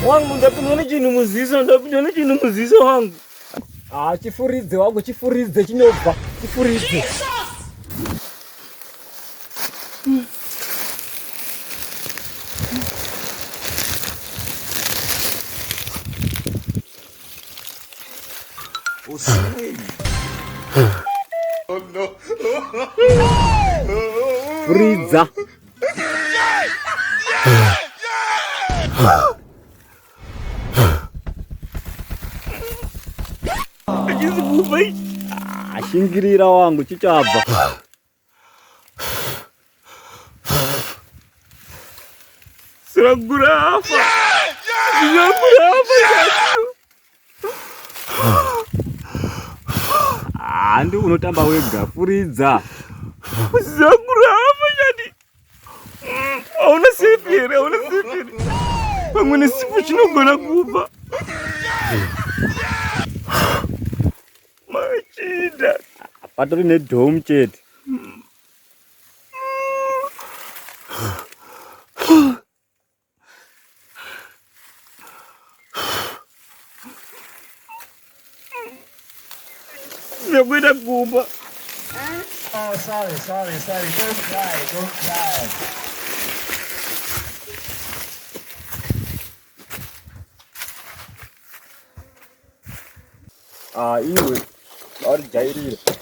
Wangu ndapindwa nechinhu muziso, ndapindwa nechinhu muziso wangu. Ah, chifuridze wangu, chifuridze chinobva, chifuridze. Furidza. Hachisi kufa ichi. Ah, shingirira wangu chichabva. Siragura afa. Siragura afa. Handi unotamba wega, furidza. Siragura afa shadi. Hauna sefi here? Hauna sefi here? Pamwe nesipo chinogona kuba. Machinda. Patori nedhomu chete. Zvekuita kumba. Oh, sorry, sorry, sorry. Don't cry, don't cry. Ah, iwe. Warijairira.